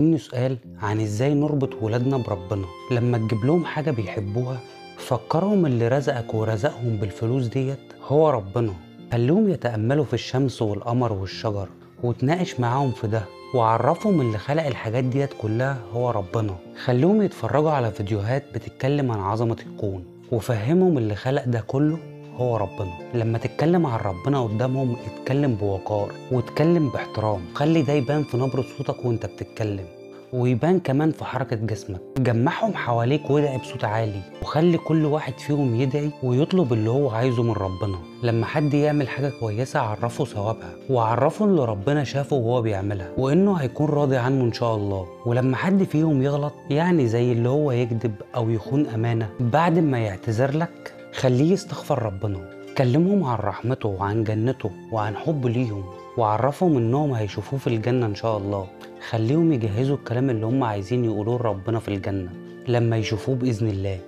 سؤال عن ازاي نربط ولادنا بربنا. لما تجيب لهم حاجة بيحبوها فكرهم اللي رزقك ورزقهم بالفلوس ديت هو ربنا. خليهم يتأملوا في الشمس والقمر والشجر وتناقش معاهم في ده، وعرفهم اللي خلق الحاجات ديت كلها هو ربنا. خليهم يتفرجوا على فيديوهات بتتكلم عن عظمة الكون وفهمهم اللي خلق ده كله هو ربنا. لما تتكلم عن ربنا قدامهم اتكلم بوقار واتكلم باحترام، خلي ده يبان في نبرة صوتك وانت بتتكلم، ويبان كمان في حركة جسمك. جمعهم حواليك وادعي بصوت عالي، وخلي كل واحد فيهم يدعي ويطلب اللي هو عايزه من ربنا. لما حد يعمل حاجة كويسة عرفه ثوابها، وعرفه اللي ربنا شافه وهو بيعملها وإنه هيكون راضي عنه إن شاء الله. ولما حد فيهم يغلط، يعني زي اللي هو يكذب أو يخون أمانة، بعد ما يعتذر لك خليه يستغفر ربنا. كلمهم عن رحمته وعن جنته وعن حبه ليهم، وعرفهم انهم هيشوفوه في الجنة ان شاء الله. خليهم يجهزوا الكلام اللي هم عايزين يقولوه لربنا في الجنة لما يشوفوه بإذن الله.